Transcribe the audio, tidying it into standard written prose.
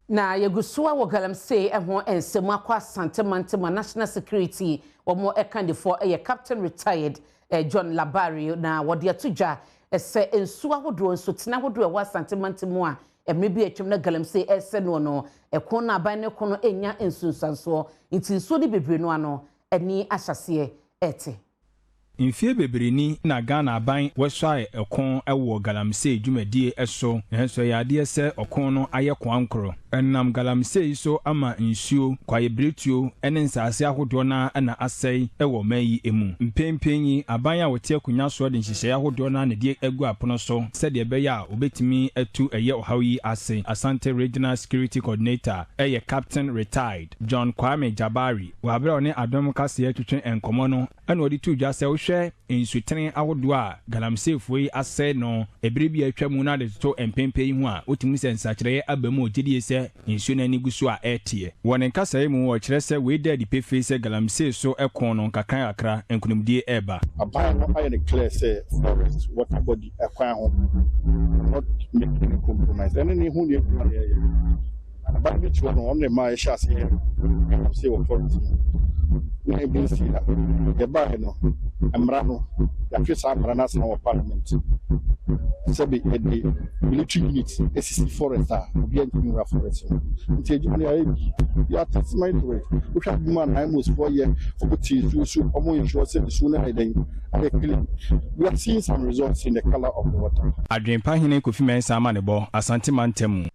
Na yɛgu so a wɔ galamsey ho nsɛm akɔ Asante mantam a national security wɔn kandifoɔ yɛ Captain Retired John Labari na wɔde ato dwa sɛ nsuo ahodoɔ nsutene ahodoɔ ɛwɔ Asante mantam mu a mmerɛ bi atwam na galamsey ɛresɛ noɔ no, ɛko no aban ne ko no ɛnya nsunsuansoɔ nti nsuo no bebree no ano ani ahyɛseɛ ɛte. Mfie bebree ni na Ghana aban wɔsuae ɛko wɔ galamsey dwumadie so, nanso ɛyɛ adeɛ sɛ ɔko no ayɛ koankorɔ. Ɛnam galamsey yi so ama nsuo, kwaebiretuo ne nsaase ahodoɔ no na asɛe wɔ ɔman yi mu. Mpempem yi, aban a wɔte akonnwa soɔ de nhyehyɛeɛ ahodoɔ no na de agu apono so sɛdeɛ ɛbɛyɛ a wɔbɛtumi atu ɛyɛ ɔhaw yi ase. Asante Regional Security Coordinator ɛyɛ Captain Retired John Kwame Jabari wɔ abere a ɔne Adom Kaseɛ twetwe nkɔmmɔ no ɛna ɔde to dwa sɛ wohwɛ nsutene ahodoɔ a galamseyfoɔ yi asɛe no ebere bi a atwa mu na de toto mpempe yi ho a, wotumi sɛ nsakyerɛeɛ aba mu. Ogyedie sɛ nsuo no ani gu so a ɛreteɛ. Wɔ ne nkasaeɛ mu, wɔkyerɛ sɛ wei da adi pefee sɛ galamsey so ɛko no nkakra kakra nkonimdie ɛreba. Aban no ayɛ no clear sɛ forest, water body ɛkwan ho, not making any compromise. Ɛne ne ho ne adwuma na yɛyɛ. Aban bi te hɔ no, ɔno ne mmaa yɛhyɛ aseɛ galamsey wɔ forest no na ebi nsi da. Yɛbaeɛ no, mmara no yɛatwe saa mmara no asan wɔ parliament sɛbi yɛde military unit esisi forest a obiara ntumi nwura forest no. Nti adwuma no yɛayɛ bi, we are testimony to it. Wohwɛ adwuma a NAIMOS foɔ yɛ, ɔmo te nsuo so, ɔmo ensure sɛ nsuo no ayɛ dɛn, ayɛ clean. We are seeing some results in the colour of the water. Adwenpahene Kofi Mensah ama ne bɔ Asante mantam mu.